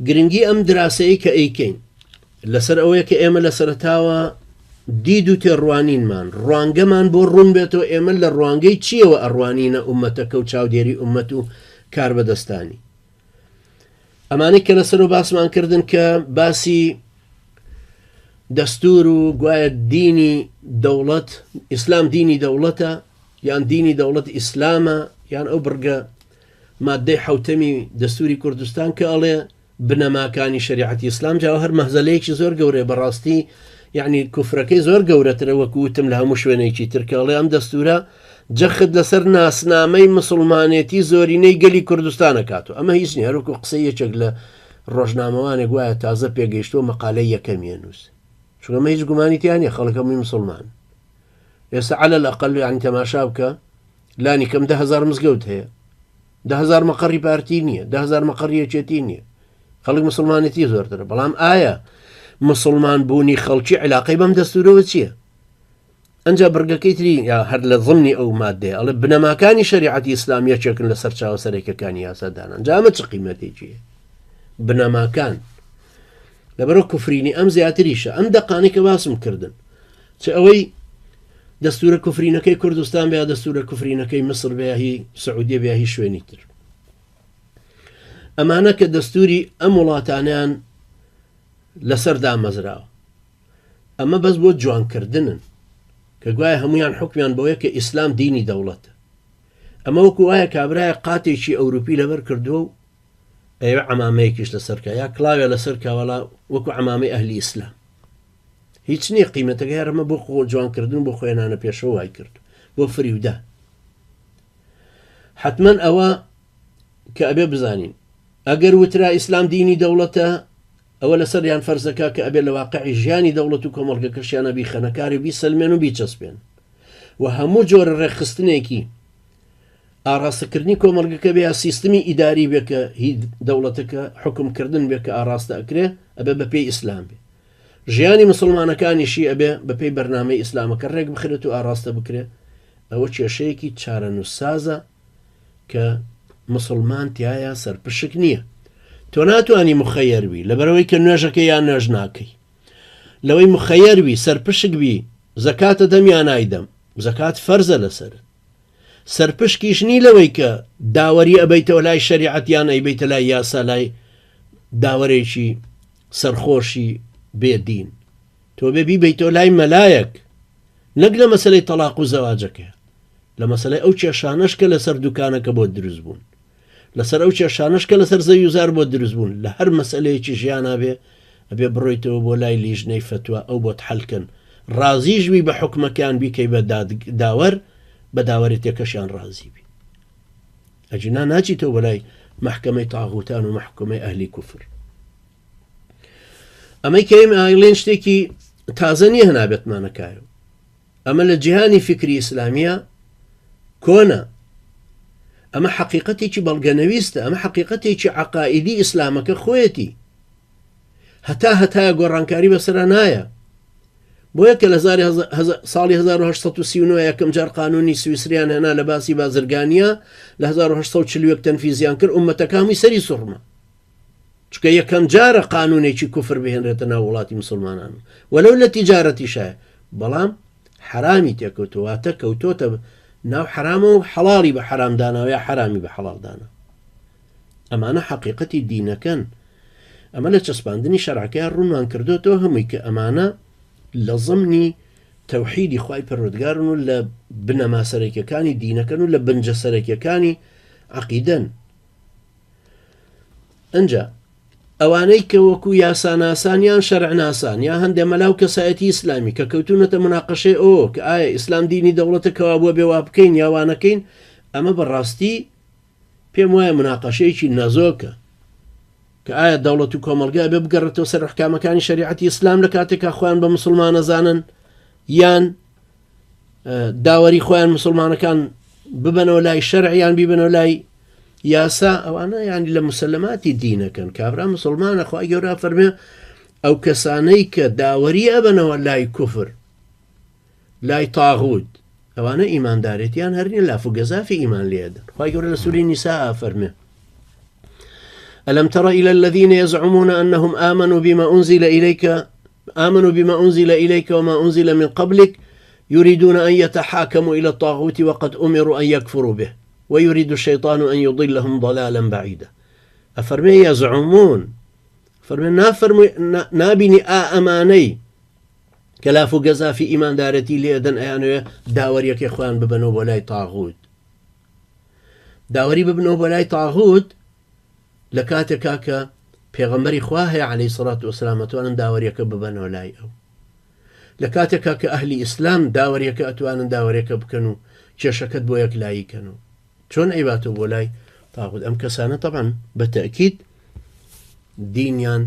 گرنگی ئەم دراسەیە کە ئەیکەین لەسەر ئەوەیە کە ئێمە لە سەرەتاوە دید و تێڕوانینمان، ڕوانگەمان بۆ ڕوون بێتەوە ئێمە لە ڕوانگەی چییەوە ئەڕوانینە ئوممەتەکە و چاودێری ئوممەت و کاربەدەستانی. ئەمانەی کە لەسەرەوە باسمان کردن کە باسی دەستور و گوایە دینی دەوڵەت ئیسلام دینی دەوڵەتە یان دینی دەوڵەت ئیسلامە یان ئەو بڕگە مادەی حوتەمی دەستوری کوردستان کە ئەڵێ بنەماکانی شەریعەتی ئیسلام جا هەر مەهزەلەیەکی زۆر گەورەیە بەڕاستی یعنی کوفرەکەی زۆر گەورەترە وەکو وتم لە هەموو شوێنێکی تر کە ئەڵێ ئەم دەستورە جەخت لەسەر ناسنامەی مسلمانێتی زۆرینەی گەلی کوردستانە کاتەوە ئەمە هیچ نیە هەروەکو قسەی یەکێک لە ڕۆژنامەوانێک وایە تازە پێگەیشتووە مەقالەی یەکەمیە نووس چونکە ئەمە هیچ گومانی تیا نیە خەڵک هەمووی مسلمان ئێستا عەلە الأقل یعنی تەماشا بکە لانی کەم 10,000 مزگەوت هەیە 10,000 مەقەڕی پارتی نییە 10,000 مەقەڕی یەکێتی نییە خەڵک مسلمانێتی زۆرترە بەڵام ئایا مسلمان بوونی خەڵکی علاقەی بەم دەستورەوە چییە؟ ئەجا بڕگەکەی تری یا هەر لە ضمنی ئەو مادەیە ئەڵێ بنەماکانی شەریعەتی ئیسلام یەکێکن لە سەرچاوە سەرەکیەکانی یاسادانان جا ئەمە چ قیمەتێکی بنەماکان لەبەرەوە کوفرینی ئەم زیاتریشە ئەم دەقانەی کە باسم کردن چ ئەوەی دەستورە کوفرینەکەی کوردستان بێ دەستورە کوفرینەکەی مسر بێ هی سعودیە بێ هی شوێنی تر ئەمانە کە دەستوری ئەم وڵاتانیان لەسەر دامەزراوە ئەمە بەس بۆ جوانکردنن کە گوایە هەمویان حکمیان بۆیە کە ئیسلام دینی دەوڵەتە ئەمە وەکو وایە کابرایە قاتێکی ئەوروپی لەبەر کردووە و ئەیەوێ عەمامەیەکیش لەسەر کا یا کڵاوێ لەسەر کا وەڵا وەکو عەمامەی ئەهلی ئیسلام هیچ نییە قیمەتەکە هەرمە بۆ خۆ جوانکردن بۆ خۆێنانە پێشەوە وای کرد بۆ فریودا حتمما ئەوە کە ئەبێ بزانین ئەگەر وترا ئیسلام دینی دەوڵەتە ئەوە لەسەریان فەرزەکە کە ئەبێ لە واقعی ژیانی دەوڵەت و کۆمەڵگەکەشیانە بیخەنەکاری و بیسەلمێن و بیچەسپێن و هەموو جۆرە ڕێکخستنێکی ئاڕاستەکردنی کۆمەڵگەکە بێ یا سیستمی ئیداری بێ کە هی دەوڵەتەکە حوکم کردن بێ کە ئاڕاستە ئەکرێ ئەبێ بە پێی ئیسلام بێ ژیانی مسلمانەکانیشی ئەبێ بە پێی بەرنامەی ئیسلامەکە ڕێک بخرێت و ئاڕاستە بکرێ ئەوە کێشەیەکی چارەنووسسازە کە مسلمان تایە سەرپشک نییە تۆ ناتوانانی مخەیەر بی لەبەرەوەی کە نوێژەکە یان نوێژ ناکەی لەوەی مخەیەر بی سەرپشک بی زەکاتە دەم یا نایدەم زەکات فەرزە لەسەرت سەرپشکیش نی لەوەی کە داوەری ئەبەیتەوە لای شەریعەت یان ئەیبەیتە لای یاسا لای داوەرێکی سەرخۆشی بێ دین تۆ بێ بیبەیتەوە لای مەلایەک نەک لە مەسەلەی تەلاق و زەواجەکە لە مەسەلەی ئەو کێشانەش کە لەسەر دوکانەکە بۆ دروست بوون لەسەر ئەو کێشانەش کە لەسەر زەوی و زار بۆت دروست بوون لە هەر مەسەلەیەکی ژیانا بێ ئەبێ بڕۆیتەوە بۆ لای لیژنەی فەتوا ئەو بۆت حەل کەن ڕازیش بی بە حوکمەکەیان بیکەی بە داوەر بە داوەرێتیەکەشیان ڕازی بی ئەگینا ناچیتەوە بۆ لای مەحکەمەی تاغوتان و مەحکومەی ئەهلی کوفر ئەمەی کە ئێمە ئایڵێن شتێکی تازە نییە هەنابێتمانەکایەوە ئەمە لە جیهانی فیکری ئیسلامیە کۆنە، ئەمە حەقیقەتێکی بەڵگەنەویستە، ئەمە حەقیقەتێکی عەقائیدی ئیسلامەکە خۆیەتی، هەتا هەتایە گۆڕانکاری بەسەرا نایە. بۆیە کە لە ساڵی 1839 یەکەم جار قانونی سویسریان هێنا لە باسی بازرگانیە لە 1841 تەنفیزیان کرد ئومەتەکە هەمووی سەری سوڕما. چونکە یەکەم جارە قانونێکی کوفر بهێنرێتە ناو وڵاتی مسلمانان وەلەو لە تیجارەتیشایە بەڵام حرامی تێکەوتووە واتە کەوتۆتە ناو حرامە و حەڵاڵی بە حرام داناوە یا حرامی بە حەڵاڵ دانا ئەمانە حەقیقەتی دینەکەن ئەمە لە چەسپاندنی شەرعەکەیان ڕوونمان کردوێتەوە هەمووی کە ئەمانە لە زمنی تەوحیدی خوای پەروەردگارن و لە بنەما سەرەکیەکانی دینەکەن و لە بنجە سەرەکیەکانی عەقیدەن ئەجا ئەوانەی کە وەکو یاساناسان یان شەرعناسان یا هەندێ مەلا و کەسایەتی ئیسلامی کە کەوتونەتە مناقەشەی ئەوە کە ئایا ئیسلام دینی دەوڵەتە کەوا بووە بێ وا بکەین یا وا نەکەین ئەمە بەڕاستی پێم وایە مناقەشەیەکی نەزۆکە کە ئایا دەوڵەت و کۆمەڵگا بێ بگەڕێتەوە سەر حکامەکانی شەریعەتی ئیسلام لە کاتێکا خۆیان بە مسلمانەزانن یان داوەری خۆیان مسلمانەکان ببەنەوە لای شەرع یان بیبەنەوە لای یاسا ئەوانە یانی لە مسلماتی دینەکەن کابرا مسلمانە خی گەورە فەرمێ ئەو کەسانەی کە داوەری ئەبەنەوە لای کوفر لای تاغوت ئەوانە ئیماندارێتیان هەر نیە لاف و گەزافی ئیمان لێدەن خی گەورە لە سوری نیسا ئافەرمێ. ألم تر إلى الذين يزعمون أنهم آمنوا بما أنزل إليك آمنوا بما أنزل إليك وما أنزل من قبلك يريدون أن يتحاكموا إلى الطاغوت وقد أمروا أن يكفروا به ويريد الشيطان أن يضلهم ضلالا بعيدا. ئەفەرمێ يزعمون، فەرمێ نافەرموێ نابینی ئا ئەمانەی کە لاف و گەزافی ئیماندارەتی لێ ئەدەن ئەیانەوێ داوەریەکەی خۆیان ببەنەوە بۆ لای تاغوت، داوەری ببنەوە بۆ لای تاغوت لە کاتێکا کە پێغەمبەری خوا هەیە عەلەیهی سەڵات وەسەلام ئەتوانن داوەریەکە ببەنەوە لای ئەو، لە کاتێکا کە ئەهلی ئیسلام داوەریەکە ئەتوانن داوەریەکە بکەن و کێشەکەت بۆ یەکلایی کەن و چۆن ئەیباتەوە بۆ لای تاغوت؟ ئەم کەسانە تەبعەن بە تەئکید دینیان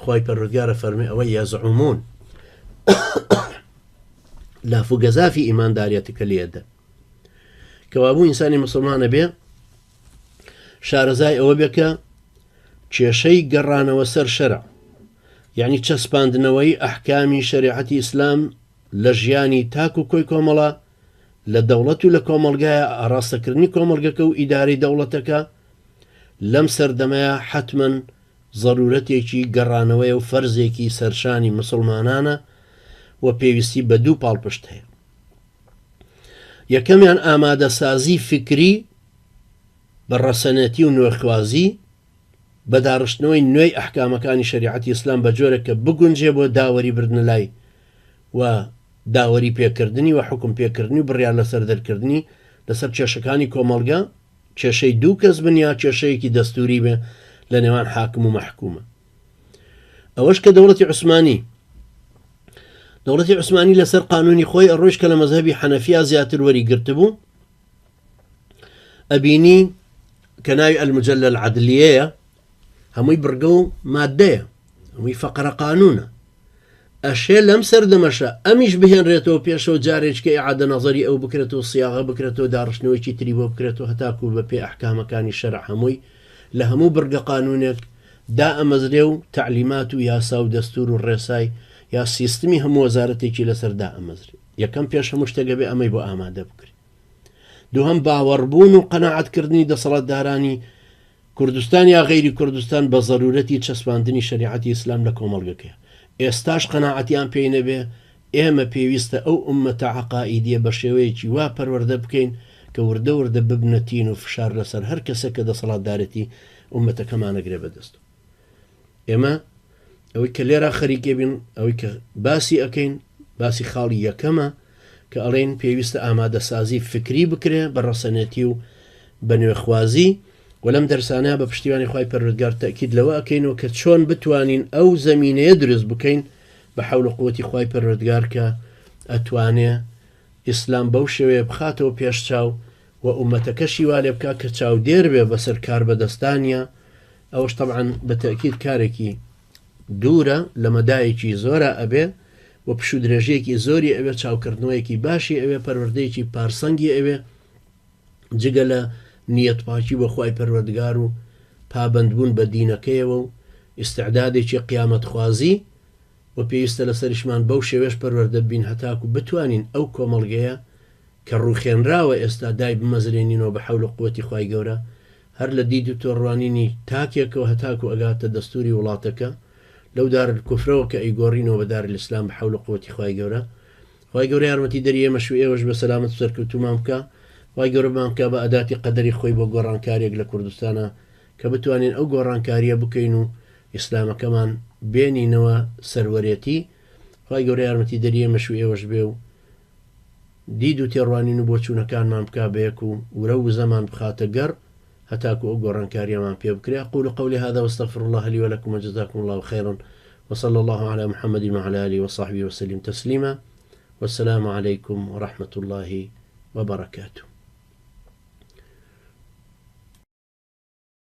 خوای پەروەردگارە فەرمی ئەوە یەزعومون لاف و گەزافی ئیمانداریەتەکە لێدە کەوابوو ئینسانی مسلمانە بێ شارەزای ئەوە بێ کە کێشەی گەڕانەوە سەر شەرع یعنی چەسپاندنەوەی ئەحکامی شەریعەتی ئیسلام لە ژیانی تاک و کۆی کۆمەڵە لە دەوڵەت و لە کۆمەڵگایە ئاڕاستەکردنی کۆمەڵگەکە و ئیدارەی دەوڵەتەکە لەم سەردەمەیا حەتمەن زەرورەتێکی گەڕانەوەیە و فەرزێکی سەرشانی مسوڵمانانە و پێویستی بە دوو پاڵپشت هەیە. یەکەمیان ئامادەسازی فیکری بە ڕەسەنێتی و نوێخوازی، بە داڕشتنەوەی نوێی ئەحکامەکانی شەریعەتی ئیسلام بە جۆرێک کە بگونجێ بۆ داوەری بردنە لای و داوەری پێکردنی و حوکم پێکردنی و بڕیار لەسەر دەرکردنی لەسەر کێشەکانی کۆمەڵگە، کێشەی دوو کەس بن یا کێشەیەکی دەستوری بێ لە نێوان حاکم و مەحکومە. ئەوەش کە دەوڵەتی عوسمانی دەوڵەتی عوسمانی لەسەر قانونی خۆی ئەڕۆیش کە لە مەزهەبی حەنەفیا زیاتر وەری گرتبوو ئەبینی کە ناوی المجلە العدلیەیە هەمووی بڕگە و مادەیە هەمووی فەقرە قانونە ئەشێ لەم سەردەمەشە ئەمیش بهێنرێتەوە پێشەوە جارێککە ئیعادە نەزەری ئەو بکرێتەوە سیاغە بکرێتەوە داڕشتنەوەیکی تری بۆ بکرێتەوە هەتاکو بە پێی ئەحکامەکانی شەرع هەمووی لە هەموو بڕگە قانونێک دائەمەزرێ و تەعلیمات و یاسا و دەستور و ڕێسای یا سیستمی هەموو وەزارەتێکی لەسەر دائەمەزرێ یەکەم پێش هەموو شتێک ئەبێ ئەمەی بۆ ئامادە بکرێ دووهەم باوەڕبوون و قەناعەتکردنی دەسەڵاتدارانی کوردستان یا غەیری کوردستان بە زەرورەتی چەسپاندنی شەریعەتی ئیسلام لە کۆمەڵگەکەیە. ئێستاش قەناعەتیان پێی نەبێ، ئێمە پێویستە ئەو ئوممەتە عەقائیدیە بە شێوەیەکی وا پەروەردە بکەین کە وردە وردە ببنە تین و فشار لەسەر هەر کەسێک کە دەسەڵاتدارێتی ئوممەتەکەمان ئەگرێ بە دەست. ئێمە ئەوەی کە لێرا خەریکێ بین، ئەوەی کە باسی ئەکەین، باسی خاڵی یەکەمە کە ئەڵێین پێویستە ئامادەسازی فکری بکرێ بە ڕەسەنێتی و بە نوێخوازی و لەم دەرسانە بە پشتیوانی خوای پەروەردگار تەئکید لەوە ئەکەینەوە کە چۆن بتوانین ئەو زەمینەیە دروست بکەین بە حەول و قوەتی خوای پەروەردگار کە ئەتوانێ ئیسلام بەو شێوەیە بخاتەوە پێش چاو و ئومەتەکەشی وا لێ بکا کە چاودێر بێ بەسەر کاربەدەستانیا ئەوەش تەبعەن بە تەئکید کارێکی دوورە لە مەدایەکی زۆرا ئەبێ و پشوو درێژیەکی زۆری ئەوێ چاوکردنەوەیەکی باشی ئەوێ پەروەردەیەکی پارسەنگی ئەوێ جگە لە نیەت پاکی بۆ خوای پەروەردگار و پابەندبوون بە دینەکەیەوە و ئیستعدادێکی قیامەتخوازی و پێویستە لەسەریشمان بەو شێوەیەش پەروەردە ببین هەتاکو بتوانین ئەو کۆمەڵگەیە کە ڕوخێنراوە ئێستا دای بمەزرێنینەوە بە حەول و قوەتی خوای گەورە هەر لە دید و تۆڕوانینی تاکێکەوە هەتاکو ئەگاتە دەستوری وڵاتەکە لەو دار الکفرەوە کە ئەیگۆڕینەوە بە دار الاسلام بە حەول و قوەتی خوای گەورە. خوای گەورە یارمەتی دەری ئێمەش و ئێوەش بە سەلامەت و سەرکەوتوومان بکا. خوای گەورە بمانکا بە ئەداتی قەدەری خۆی بۆ گۆڕانکاریەک لە کوردستانا کە بتوانین ئەو گۆڕانکاریە بکەین و ئیسلامەکەمان بێنینەوە سەروەرێتی. خوای گەورە یارمەتی دەری ئێمەش و ئێوەش بێ و دید و تێڕوانین و بۆچوونەکانمان بکا بە یەک و ورە و وزەمان بخاتە گەڕ هەتاکو ئەو گۆڕانکاریەمان پێ بکرێ. اقول قولي هذا واستغفر الله لي ولكم وجزاكم الله خيرا وصلى الله على محمد وعلى آله وصحبه وسلم تسليما والسلام عليكم ورحمة الله وبركاته.